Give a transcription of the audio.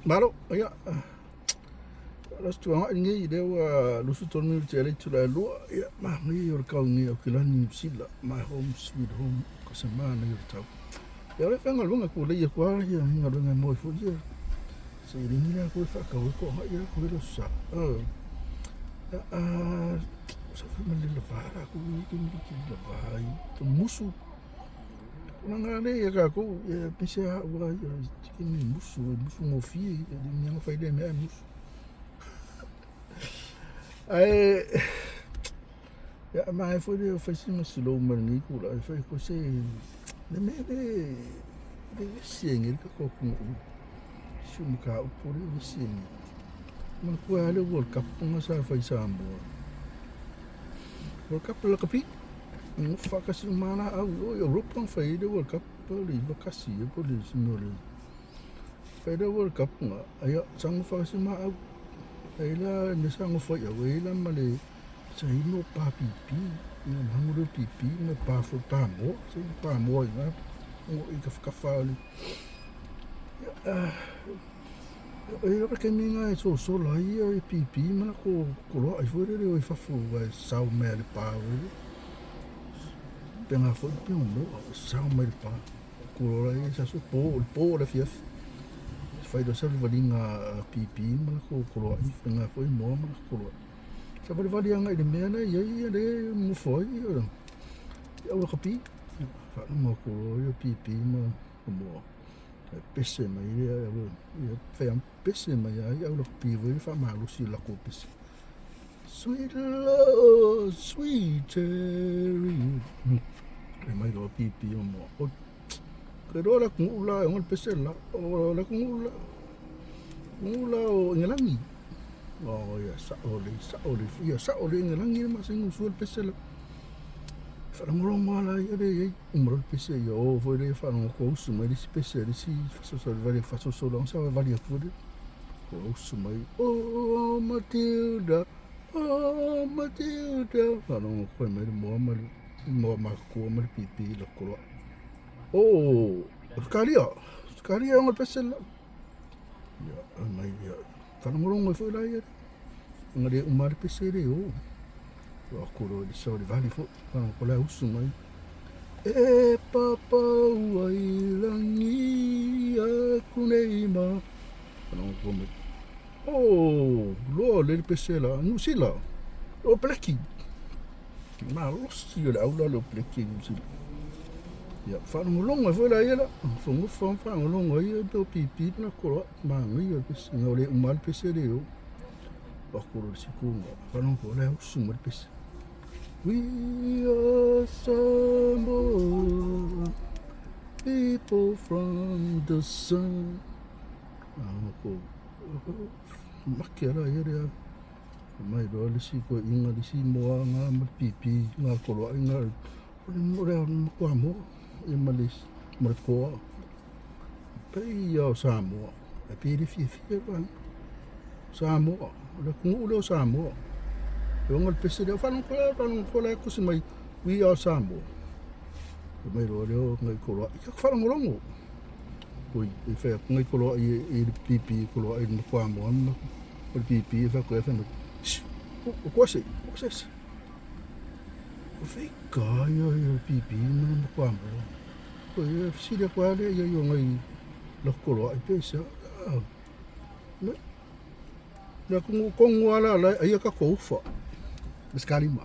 Malo, ia. La se tulaga i nei lea ua 23 minute e le itula e lua. Ia, manaia o le tau nei Aukilani Niu Sila. My home sweet home ka se manaia o le tau. Ia o le faigaluega kulei atu lava ia galuega e moe foi ia. Se i ringi la koe whaakau e koa ngai a koe lo sa. Ia, a, sa fai ma le lava la ko i ke mi ki lava i to musu. Na ngā le ia ka ko ia pese a ua ia ke mi musu e musu ngofie e mi anga fai le mea e musu. Ae ia ma e foi le fai sina slow ma lenei kula e fai ko se le mea le le vesi e ngel ka ko ku si mo ka upu le vesi e ngel ma ku a le World Cup nga sa fai Samoa World Cup la kapi ngo fa ka si mana au o Europe nga fai le World Cup le vakasi e po le sino le Fai le World Cup nga aia sa ngo fa si ma au ai la me sa ngo fai au ai la ma le sa ino pa pipi ia mangu le pipi ma pa fo pa mo sa ino pa mo i nga ngo i ka whakawha le e ora ke mi nga e so so la ia e pipi mana ko ko loa ai foi le o i fafo ai sao mea le pa o penga foi pe mo sao mai le pa Ko ora e sa so po le po le afiafi. Fai lo sa valiga pipi ma la ko koloa i nga foi moa ma la koloa. Sa vali vali anga i le mea na ia ia le mofo ai ia. Ia ua kapi. Fa no ko ia pipi ma moa. E pese mai ia ia fai am pese mai ia ia ua kapi voi fa malosi la ko pese. Sweet love, sweet cherry. E mai loa pipi o moa. O, ke loa la kungu la, e ngol pese la. O la kungu la. Kungu la o Ingelangi. O ia sa o le, sa o le, ia sa o le Ingelangi le masingu sua le pese la. Whalongolongo ala ia le iai. Umaro le pese ia o foi le whalongo ko usu mai le si pese le si fasoso le vale fasoso la sa vali atu le. Ko usu mai, oh Matilda, oh Matilda. Whalongo koe mai le moa ma le moa makua ma le pipi la koloa. Oh, Australia, Australia ngo pese la. Ia, mai ia. Whalongolongo foi la ia. Nga le uma le pese le o. Wa koro le sa le vali foi. Whalongo ko la usu mai. E papa ua i langi aku nei ma. Whalongo ko mai. Oh, loa le pese la. New Zealand. O pleki. Malosi o le aula le o pleki i New Zealand. Ia, whalongolongo e foi la ia la. Whangofa whalongolongo ia pe o pipi na koro mangai o le pese. Nga o le uma le pese le o. Wa koro le sikunga. Whalongo le usu ma le pese. We are Samoa, people from the sun. Ah, ko make ala ia rea. Mai loa le si koe inga le si moa ngā ma le pipi ngā koloa i ngā o le mo rea makoa moa ia ma le ma le koa. Pei ia o Samoa. E pei le fiafia e wang. Samoa. O le kungu le o Samoa. E onga le pese lea. Whanau kola, whanau kola e kusi mai. We are Samoa. E mai roa leo ngai koloa. I ka whalongolongo. Oi, e whai aku ngai koloa i e le pipi i koloa i le makoa moa. O le pipi e whai koe whai mai. Shh! O koa se, koa se se. O whai ka ia i le pipi ma le makoa moa. Ko ia fesili aku a lea ia i o ngai lako koloa i pesa. Le aku kongu ala ala aia ka ko ufa. Meskalima.